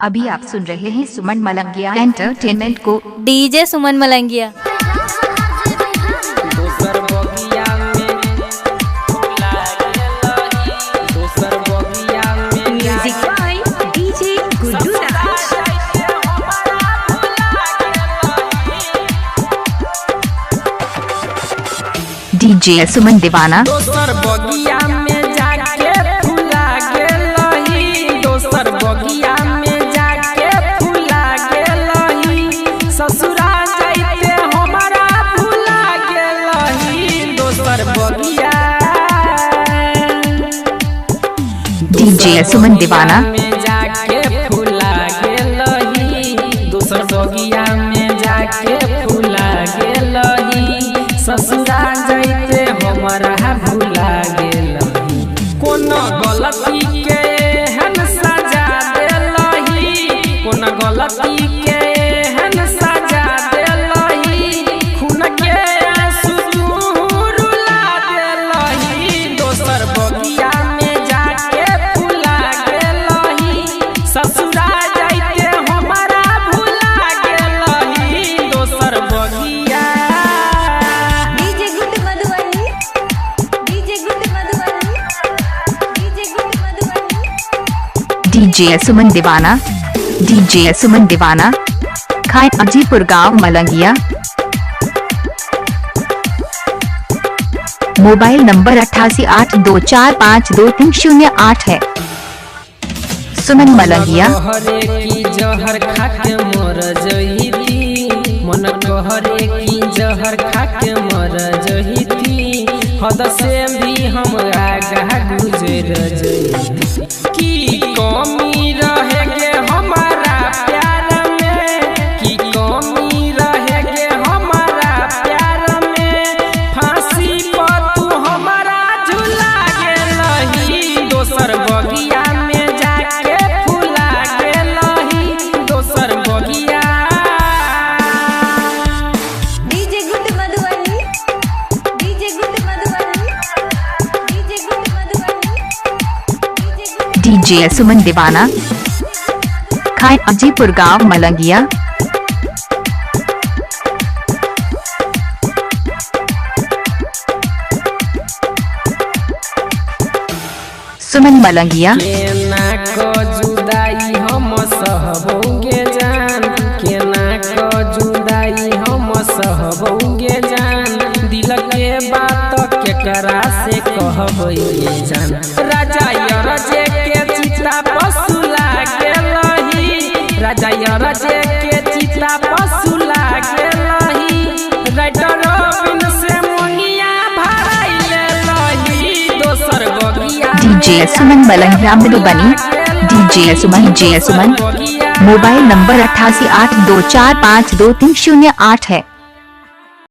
अभी आप सुन रहे हैं सुमन मलंगिया एंटरटेनमेंट को। डीजे सुमन मलंगिया। दोसर बगिया में फुला गेलही, दोसर बगिया में Music by DJ Guddu Raj. DJ Suman Deewana. दोसर बगिया में जाके फुला गेलही, दोसर बगिया में जाके फुला गेलही, ससुरा जाइते हमारा भुला गेलही, दोसर बगिया। डीजे सुमन दीवाना। में जाके फुला गेलही, दोसर बगिया में जाके फुला गेलही, ससुरा जाइते हमारा भुला गेलही, कोनो गलती के एहन सजा देलही, कोनो गलती के एहन सजा देलही, खून के आंसू तू रुला देलही, दोसर बगिया में जाके फुला गेलही, ससुरा जाइते हमारा भुला गेलही, दोसर बगिया। DJ Guddu Madhubani. DJ Guddu Madhubani. DJ Guddu Madhubani. DJ Suman Deewana. DJ Suman Deewana, खाए अजीपुर गांव मलंगिया। मोबाइल नंबर 8882452308 है। सुमन मलंगिया। कहरे की जहर खाके मर जहिती, मन कहरे की जहर खाके मर जहिती, हद से भी हम आगा गुजर जहिती, की कमी रहे गे हमारा प्यार में, की कमी रहे गे हमारा प्यार में, फांसी पर तू हमारा झूला गेलही, दोसर बगिया में जाके फुला गेलही, दोसर बगिया। DJ Guddu Madhubani. DJ Guddu Madhubani. DJ Guddu Madhubani. DJ Guddu. DJ Suman Deewana, खाए अजीपुर गांव मलंगिया। सुमन मलंगिया। केना क जुदाई हम सहबौगे जान, केना क जुदाई हम सहबौगे जान, दिल के बात केकरा से कहबै जान, राजा यरजे के चिता पसुला गेलही, राजा यरजे के चिता पसुला गेलही, राइटर रबिन से मोंगिया भराई लेलही, दोसर बगिया। DJ Suman Malangiya Madhubani. DJ Suman J Suman. Mobile number 8882452308 है।